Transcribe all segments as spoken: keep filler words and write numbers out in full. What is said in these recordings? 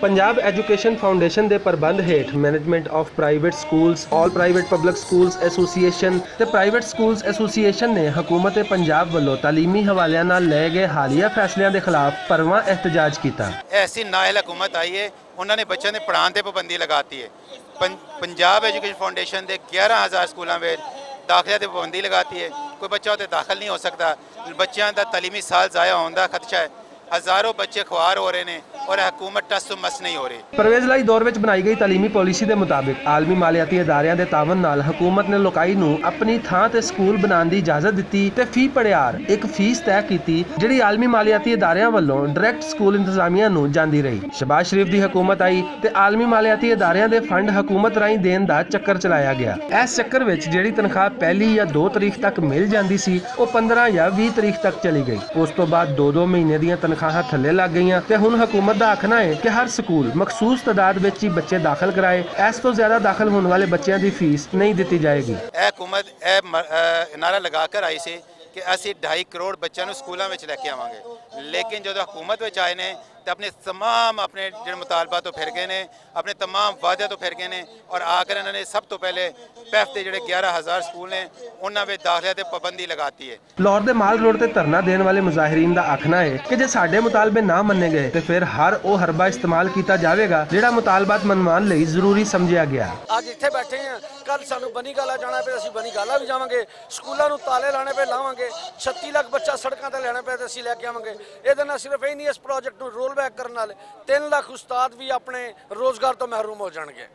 پنجاب ایجوکیشن فاؤنڈیشن دے پربند ہیٹھ مینجمنٹ آف پرائیویٹ سکولز، آل پرائیویٹ پبلک سکولز ایسوسی ایشن تے پرائیویٹ سکولز ایسوسی ایشن نے حکومت پنجاب ولوں تعلیمی حوالے نال لے گئے حالیہ فیصلیاں دے خلاف پرواں احتجاج کیتا۔ ایسی نااہل حکومت آئی ہے، انہاں نے بچیاں دے پڑھان تے پابندی لگاتی ہے۔ پنجاب ایجوکیشن فاؤنڈیشن دے گیارہ ہزار سکولاں وچ داخلے تے پابندی لگاتی ہے۔ کوئی بچہ اتھے داخل نہیں ہو سکدا۔ بچیاں دا تعلیمی سال ضائع ہون دا خدشہ ہے۔ ہزاروں بچے خوار ہو رہے نے اور حکومت ٹس و مس نہیں ہو رہی۔ پرویز لائی دور وچ بنائی گئی تعلیمی پالیسی دے مطابق عالمی مالیاتی اداریاں دے تعاون نال حکومت نے لوکائی نوں اپنی تھاں تے سکول بنان دی اجازت دتی تے فی پڑھیار اک فیس طے کیتی، جڑی عالمی مالیاتی اداریاں ولوں ڈائریکٹ سکول انتظامیہ نوں جاندی رہی۔ شہباز شریف دی حکومت آئی تے عالمی مالیاتی اداریاں دے فنڈ حکومت راہیں دین دا چکر چلایا گیا۔ اس چکر وچ جڑی تنخواہ پہلی یا دو تاریخ تک مل جاندی سی، او پندرہ یا ویہہ تاریخ تک چلی گئی۔ اس تو بعد دو دو مہینے دیاں تنخواہاں تھلے لگ گئیاں تے ہن حکومت دا آکھنا ہے کہ ہر سکول مخصوص تعداد وچ ہی بچے داخل کرائے، اس تو زیادہ داخل ہون والے بچیاں دی فیس نہیں دتی جائے گی۔ اے حکومت اے م-، اے نعرہ لگا کر آئی سی کہ اسی ڈھائی کروڑ بچیاں نوں سکولاں وچ لے کے آواں گے، لیکن جدوں حکومت وچ آئے نے تے اپنے تمام اپنے جڑے مطالبات تو پھر گئے نے، اپنے تمام وعدیاں تو پھر گئے نے اور آ کر انہاں نے سب تو پہلے پیف دے جڑے گیارہ ہزار سکول نے، انہاں وچ داخلے تے پابندی لگاتی ہے۔ لاہور دے مال روڈ تے دھرنا دین والے مظاہرین دا آکھنا ہے کہ جے ساڈے مطالبے نہ مننے گئے تے پھر ہر او حربہ استعمال کیتا جاوے گا جڑا مطالبات منوان لئی ضروری سمجھیا گیا۔ اج اتھے بیٹھے ہیں، کل سانوں بنی گالا جانا پے، اسی بنی گالا بھی جاواں گے۔ سکولاں نوں تالے لانے پے، لاواں گے۔ چھتی لکھ بچہ سڑکاں تے لینے پے تے اسی لے کے آواں گے۔ اے دے نہ صرف اے نہیں، اس پروجیکٹ نوں رول بیک کرن نال تین لکھ استاد بھی اپنے روزگار تو محروم ہو جان گے۔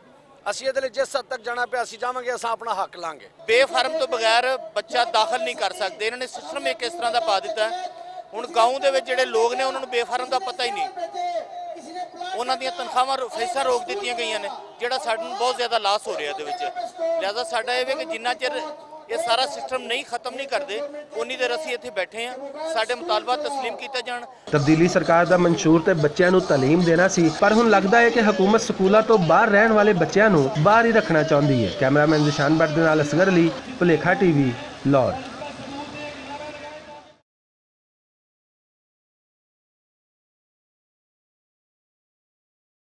اسی اے دے لئی جس حد تک جانا پے، اسی جاواں گے، اساں اپنا حق لاں گے۔ بے فارم تو بغیر بچہ داخل نہیں کر سکتے۔ انہوں نے سسٹم ایک اس طرح دا پا دیتا ہے۔ ہن گاؤں دے وچ جڑے لوگ نے، انہاں نوں بے فارم دا پتہ ہی نہیں۔ انہاں دیاں تنخواہاں رو-، فیساں روک دتیاں گئیاں نے، جڑا سانوں بہت زیادہ لاس ہو رہا ہے دے وچ۔ لہذا ساڈا اے وے کہ جنہ چر اے سارا سسٹم نہیں ختم نہیں کردے، اونی دیر اسی اتھے بیٹھے ہاں، ساڈے مطالبات تسلیم کیتے جان۔ تبدیلی سرکار دا منشور تے بچیاں نوں تعلیم دینا سی، پر ہن لگدا ہے کہ حکومت سکولاں تو باہر رہن والے بچیاں نوں باہر ہی رکھنا چاہندی ہے۔ کیمرہ مین ذیشان بٹ دے نال اصغر علی، پلیکھا ٹی وی، لاہور۔